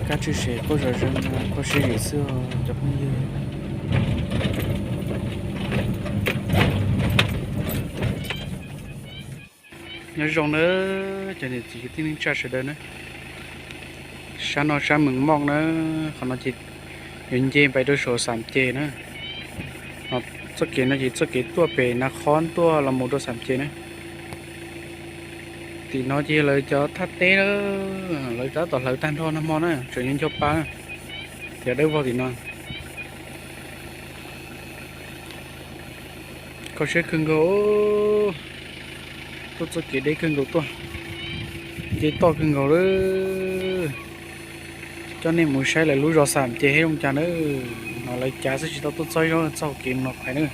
Kab tswj sem quaj zom zees, kho siab zim xwb os cov phooj ywg. Nyob zoo nawb cov niam txiv kwv tij neej tsa sawv daws na. Sab no sab Mees Moj na, qhov no ces yuav nce pais rau saum Xam Ces na. Txoj kev no ces txoj kev tuaj pem Nas Khob tuaj los mus rau Xam Ces na. Tim no ces yog lawv cov thaj teb na, lawv tab tom hlawv tag nrho nag hmo na, tseem nyob ncho pa na. Tias dawb vog tim no. Kho siab kawg nkaus, tuaj txoj kev deb kawg nkaus tuaj, nce toj kawg nkaus lawm. Coj nej mus saib lawv lub zos Xam Ces thiab zoo cas na. No lawv cav xwb tsis tau tuaj txog zaub txog hauv kev mus no pais na.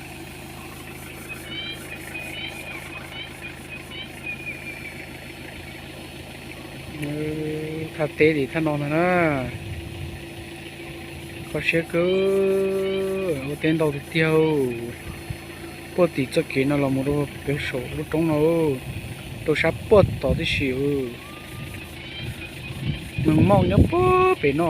Thaj teb tim thaj no ntag na. Kho siab kawg, ua teb ntau tiag tiag. Puag tim txoj kev no los mus rau pem saum lub roob no, rau sab puag tod tib si. Mees Moj nyob puag pem no.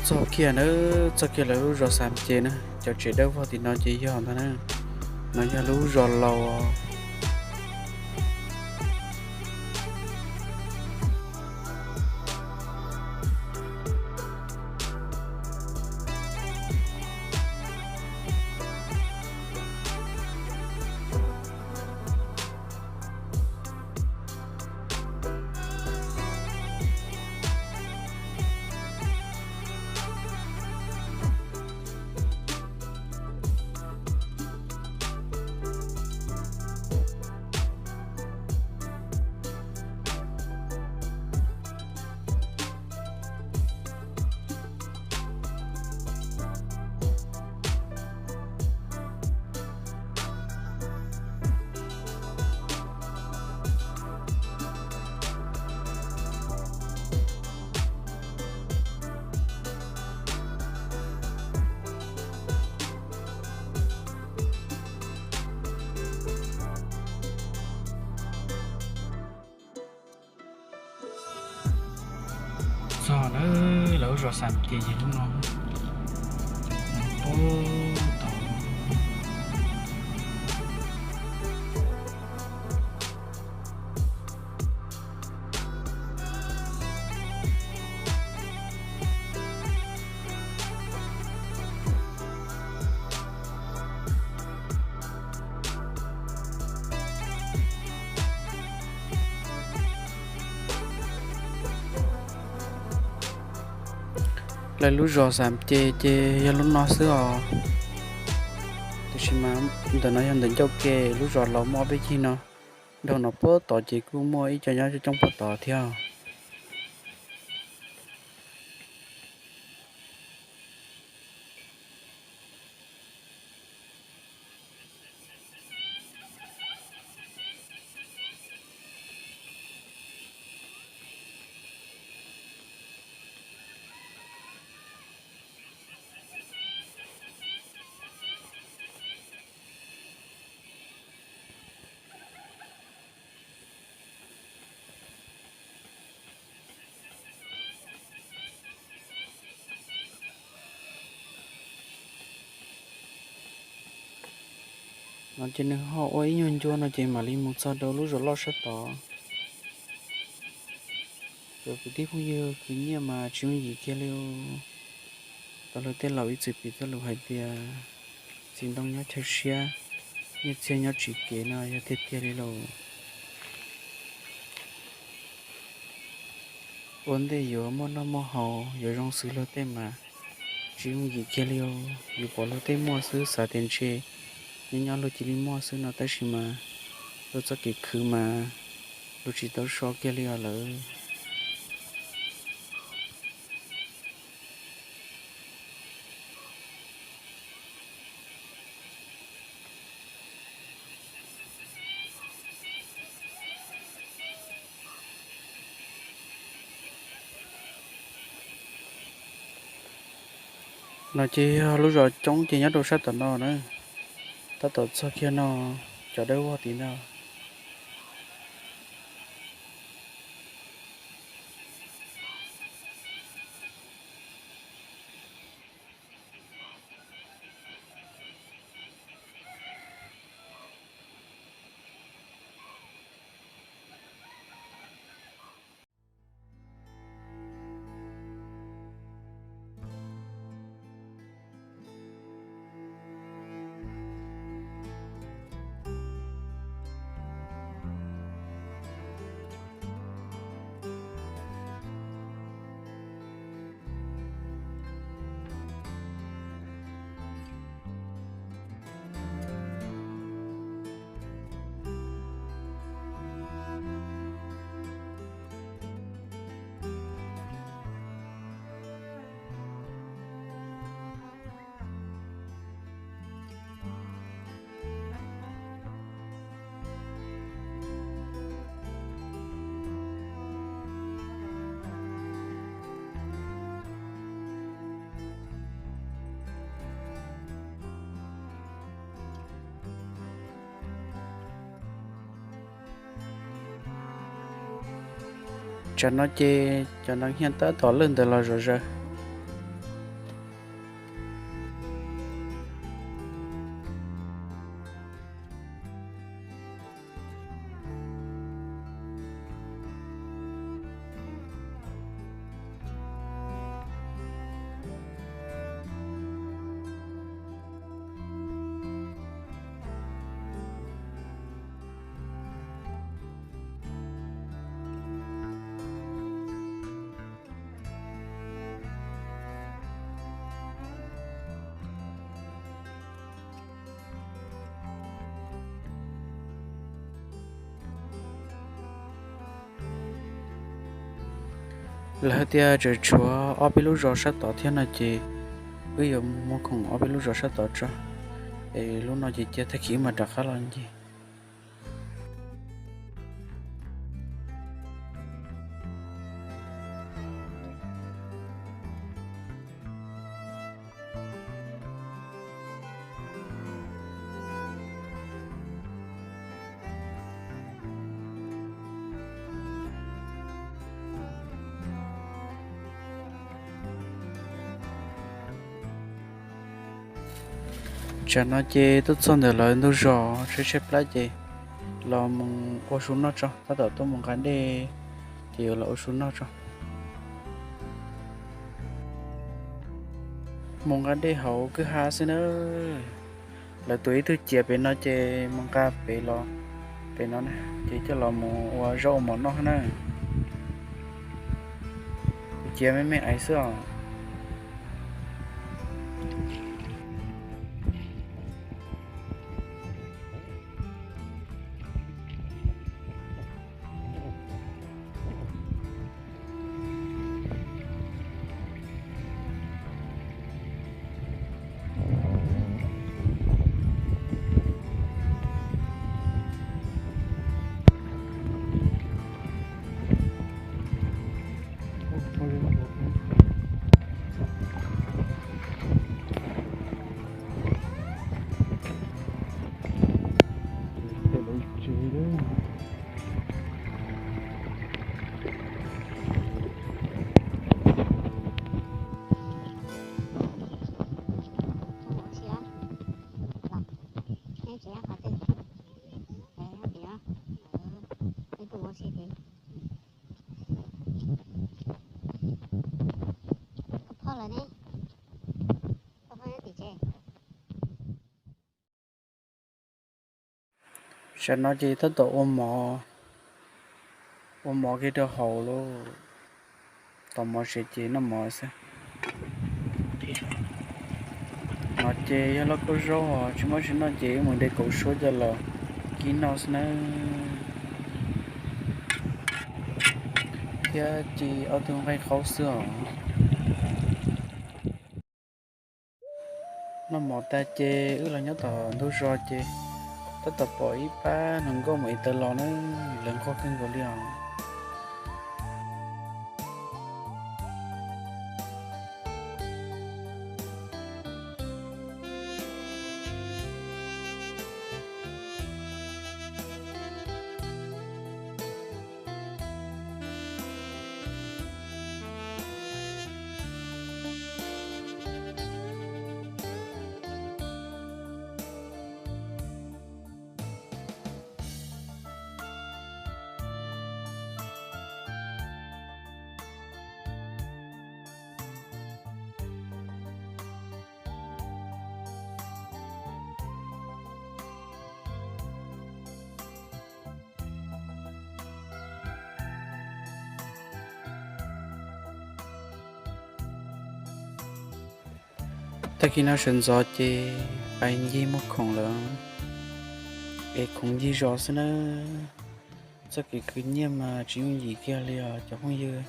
Txog kiag na, txog kiag lawv lub zos Xam Ces na, cov tsev dawb vog tim no ces yog ntag na. No yog lub zos laus. Txog na, lawv lub zos Xam Ces ces lub no. Lawv lub zos Xam Ces ces yog lub no xwb os. Tiam sis mas ntawm no yog ntawm ncauj ke lub zos laus muaj ob peb ceg no. Dhau no puag tod ces kuj muaj ib co nyob coob coob puag tod thiab. No ces nws ho ua ib nyuag ncua no ces mam li mus txog rau lub zos loj sab tod. Cov kwv tij phooj ywg khwv nyiaj mas tsis yooj yim kiag li. Tau luag tej laus ib txwm piv txoj lus hais tias txiv ntoo nyob chaw siab, nyiaj txiag nyob tsis kev no yog tiag tiag li lauj. Ua ntej yuav muaj noj muaj haus yuav zoo xws luag tej mas tsis yooj yim kiag li. Yus pom luag tej muaj xwb xav tias ntshe nyob nyob luag cia li muaj xwb no tab sis mas luag txoj kev khwv mas luag tsis tau so kiag li os lawm. No ces yog lub zos coob ces nyob rau sab tom no na, tab tom txog kiag no, cov dawb vog tim no. Tsam no ces cov neeg hiaj tab tom lawj ntawd los zom zaws. Lawv hais tias tseem tshuav ob peb lub zos sab tod thiab no ces wb yuav mus muag khoom ob peb lub zos sab tod tso, es lub no ces cia tag kis wb mam rov qab los ncig. Tsam no ces tuaj txog ntawm lawv ntug zos tshaib tshaib plab ces los mus ua su noj tso, tab tom tuaj mus nqa dej ces yuav los ua su noj tso. Mus nqa dej hauv kwj ha xwb na. Lawv tuav ib tug ciav pem no ces mus nqa pem los, pem no na, ces coj los mus ua zaub ua mov noj na. Tus ciav me me aiv xwb os. Tam no ces tab tom ua mov, ua mov kiag rau haus lauj. Tos mov siav ces noj mov xwb. No ces yog lauj kaub zaub os, tsis muaj tsis noj ces wb mus de kaum suab coj los kib noj xwb nawb. Thiab ci ob tug nqaij qaub xwb os. Noj mov tag ces wb los nyob tom ntug zos ces tab tom pom ib pab hluas nkauj mus ev taws los na, lawv nquag kawg nkaus li os. Tag kis no sawv ntxov ces pais ncig muag khoom lawm, es khoom ncig zos xwb nawb. Txoj kev khwv nyiaj mas tsis yooj yim kiag li os cov phooj ywg.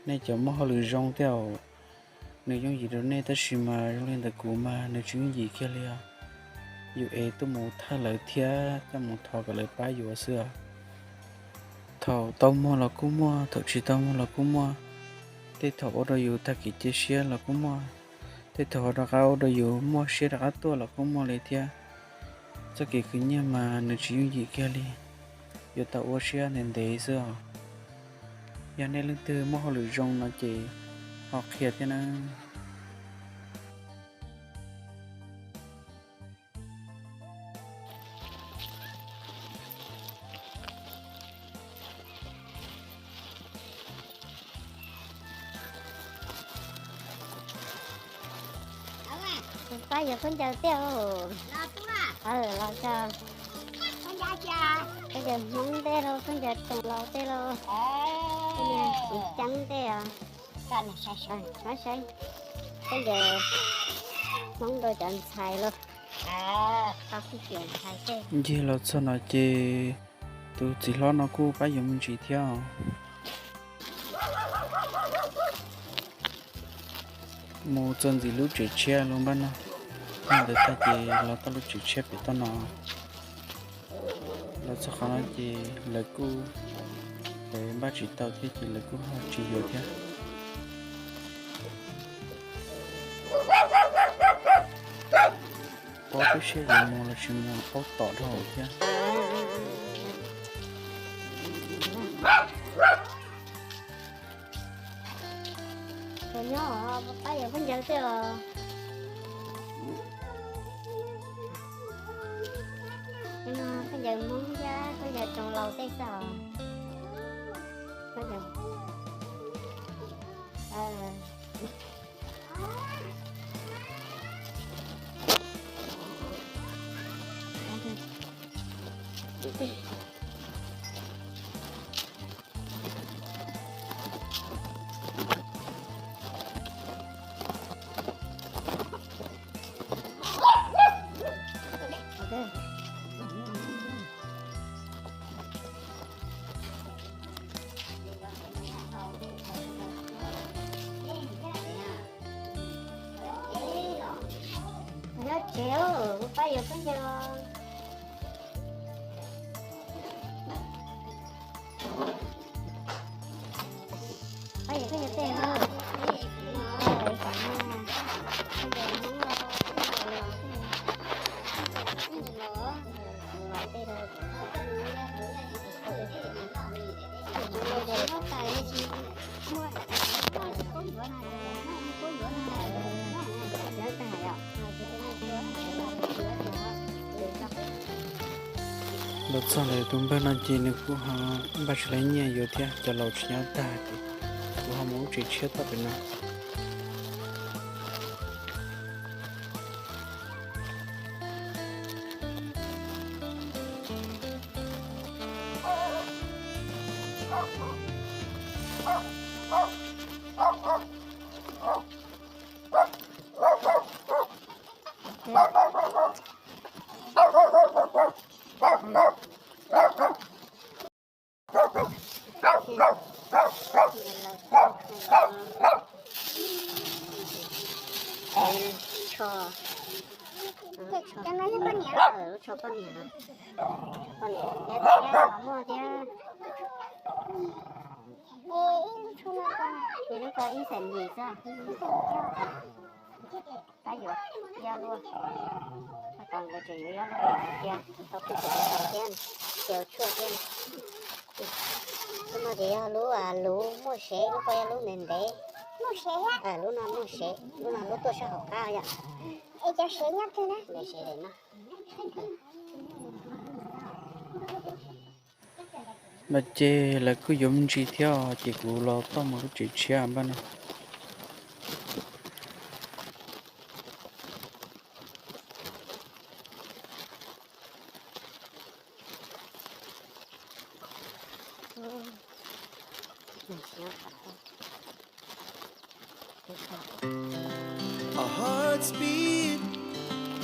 Nej cov muaj hauj lwm zoo tej zaum nws yooj yim rau nej tab sis mas zoo li ntawm kuv mas nws tsis yooj yim kiag li os. Yus es tuaj mus thawj lawv thiab coj mus thov kom lawv pab yuav xwb os. Thaum tau muag los kuj muaj, thaum tsis tau muag los kuj muaj. Tej thaum ua rau yus tag kev cia siab los kuj muaj, tej thaum rov qab ua rau yus muaj siab rov qab tuaj los kuj muaj li thiab. Txoj kev khwv nyiaj mas nws tsis yooj yim kiag li, yuav tau ua siab ntev ntev xwb os. Yog nej leej twg muaj hauj lwm zoo no ces ho qhia thiab na. Pab yuav khaub ncaws tej. Los tso, khaub ncaws Hmoob tej los khaub ncaws tsoom laus tej los, txiv ceeb tej os. Khaub ncaws Hmoob rau cov ntxhais los. Ncig los txog no ces tus txiv hlob no kuj pab yuav me ntsis thiab os. Mus txog ntxim lub tsev tshiab lub npab no, tag ntawd tag ces los txog lub tsev tshiab pem toj no. Los txog qhov no ces lawv kuj, lawv npaj tsis tau thiab ces lawv kuj ho tsis yuav thiab. Paub tib si yuav mus los tsis mus, paub tom dhau thiab. Tus nyob pab yuav khaub ncaws tej os. Khaub ncaws Hmoob thiab khaub ncaws tsoom laus tej xwb os. Nyob tsev, kuv pab yuav khaub ncaws. Pab yuav khaub ncaws tej. Los txog lawm tus npawg no ces nws kuj ho npaj tsis laib nyiaj yuav thiab, cov laus tsis nyob tag ces kuv ho mus lub tsev tshiab toj pem no. Tsho, lub tsho poj niam no, poj niam thiab thiab muaj thiab. Ib lub ko ib xees yim xwb. Tab yuav yog luaj, qhov ko nkawd tseem yuav yog luaj cia, tau pheej tseem tau thiab, cia tshuaj thiab. Lub no ces yog lub luv muaj sev, lub ko yog lub ntev ntev. Lub no muaj sev, lub no lub tuaj sab hauv qab yom. Cov sev nyob twg na? Sev no. Mas ces lawv kuj yuav me ntsis thiab, ces kuv los toj mus lub tsev tshiab npaj no. Our hearts beat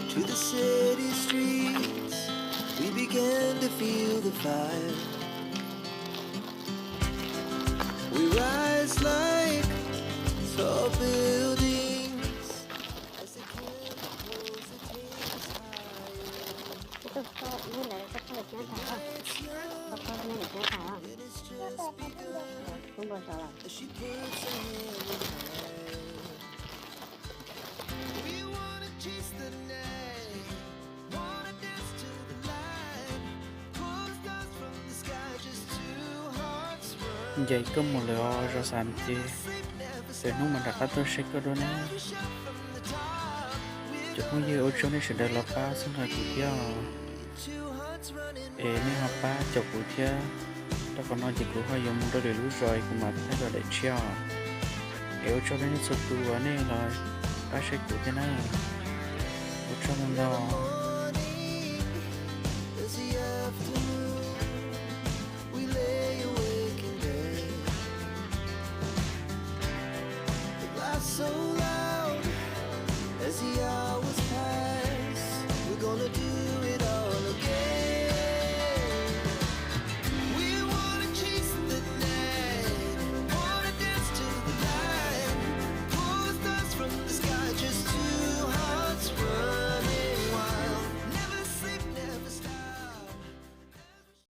to the city streets. We began to feel the fire. We rise like tall buildings as the candle pulls the taste higher. Tus koj ib lawv koj txog cov tham os, koj koj nej cov tham os. Kub npau suav lawm. Ncaim koj mus lawm os Zos Xam ces, lwm hnub mam rov qab tuaj saib koj dua na. Cov phooj ywg, ua tsaug nej sawv daws los pab txhawb nqa kuv thiab os. Es nej ho pab caum kuv thiab, rau qhov no ces kuv ho yuav mus rau lwm lub zos es kuv mam thaij los daim tshiab os. Es ua tsaug rau nej txhua tus uas nej los pab saib kuv thiab na. Ua tsaug ntau ntau.